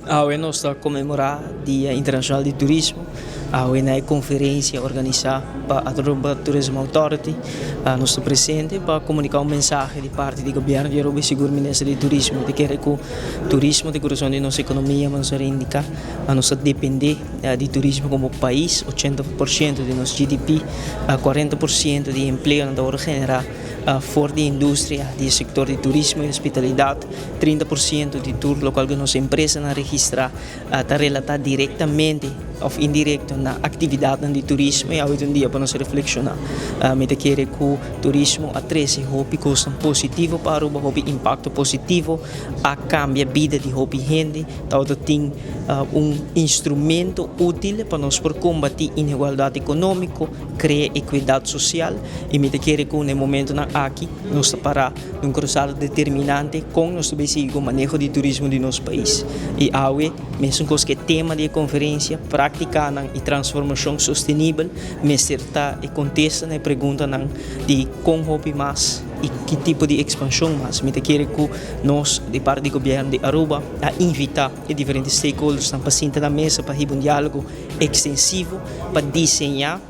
Awe nos ta conmemora Dia Internacional di Turismo. Awe na e conferencia organisa pa Aruba Tourism Authority nos ta presente pa comunica un mensahe di parti di Gobierno di Aruba y sigur Minister di Turismo. Di kere cu turismo ta e corazon di nos economia, nos a reindica, nos ta depende di turismo como pais, 80% di nos GDP, 40% di empleonan ta worde genera for di industria di e sector di turismo y hospitalidad. 30% di tur lokual ku nos empresanan registrá ta relatá direktamente òf indirekto na aktividatnan di turismo i awe ta un dia pa nos reflekshoná. Mi ta kere ku turismo a trese hopi kosnan positivo pa Aruba, hopi impakto positivo, a kambia bida di hopi hende, tabata tin un instrumento útil pa nos por kombatí inigualdat ekonómiko, krea ekuidat sosial i mi ta kere ku na e momentonan aki nos ta pará. Un cruzada determinante con nos ta bay sigui cu maneho di turismo di nos pais. Y awe, mesun cos cu e tema di e conferencia, practicanan y transformacion sostenibel mester ta e contesta na e preguntanan di con hopi mas y ki tipo di expansion mas. Mi ta kere cu nos di parti di Gobierno di Aruba a invita e diferente stakeholdersnan pa sinta na mesa pa hiba un dialogo extensivo pa diseña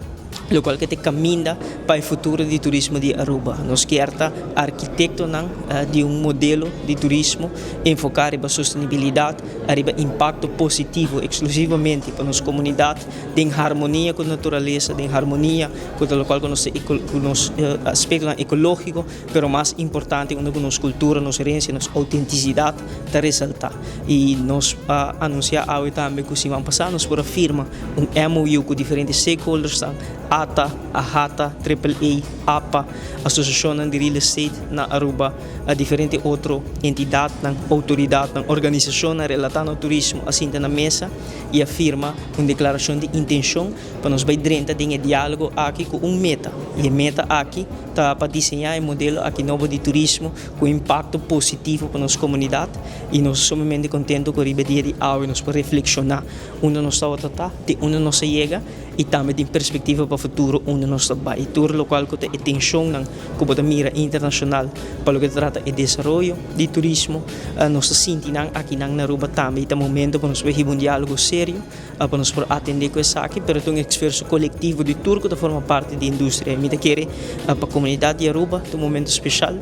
Locual ke ta e caminda pa e futuro di turismo di Aruba. Nos kier ta arquitectonan di un modelo di turismo enfoca riba sostenibilidad, ariba impacto positivo exclusivamente pa nos comunidad, den harmonia cu naturalesa, den harmonia cu ta locual cu nos ta cu nos aspectonan ecologico, pero mas importante unda cu nos cultura, nos herencia, nos autenticidad ta resalta. Y nos a anuncia awe tambe cu siman pasa nos por a firma un MOU cu diferente stakeholdersnan, ata, AHATA, Triple A, apa, asociacionnan di real estate na Aruba, diferente otro entidadnan, autoridadnan, organisacionnan relata na turismo a sinta na mesa y a firma un declaracion di intencion pa nos bay drenta den e dialogo aki cu un meta. Y e meta aki ta pa diseña e modelo aki nobo di turismo cu impacto positivo pa nos comunidad y nos sumamente contento cu riba e dia di awe nos por reflexiona unda nos tabata ta, di unda nos a yega y tambe tin perspectiva pa futuro unda nos ta bay. Tur locual cu ta e tensionnan cu bo ta mira internacional pa loke ta trata e desaroyo di turismo, nos ta sinti nan akinan na Aruba tambe y ta momento pa nos por hiba un dialogo serio pa nos por atende cu esaki, pero ta un esfuerso colectivo di tur cu ta forma parti di industria. Mi ta kere pa comunidad di Aruba ta un momento special,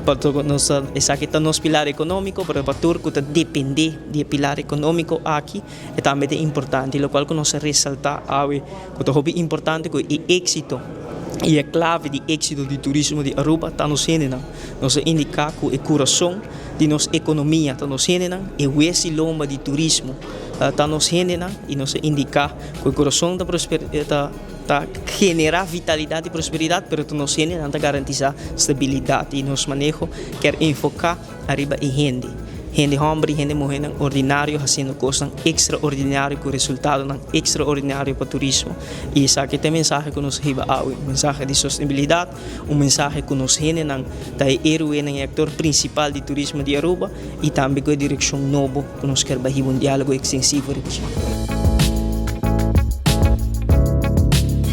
pa nos esaki ta nos pilar economico, pero pa tur cu ta depende di e pilar economico aki e tambe ta importante. Locual cu nos a resalta awe cu ta hopi importante cu e exito y e clave di exito di turismo di Aruba ta nos hendenan. Nos a indica cu e curason di nos economia ta nos hendenan, e hues y lomba di turismo ta nos hendenan y nos a indica cu e curason ta ta ta genera vitalidad y prosperidad pero ta nos hendenan ta garantisa stabilidad y nos maneho kier enfoca ariba e hende, hende homber y hende muhernan ordinario haciendo cosnan extraordinario cu resultadonan extraordinario pa turismo y esaki ta e mensahe cu nos a hiba awe, un mensahe di sostenibilidad, un mensahe cu nos hendenan ta e heroenan y actor principal di turismo di Aruba y tambe cu e direccion nobo cu nos kier bay hiba un dialogo extensivo riba dje.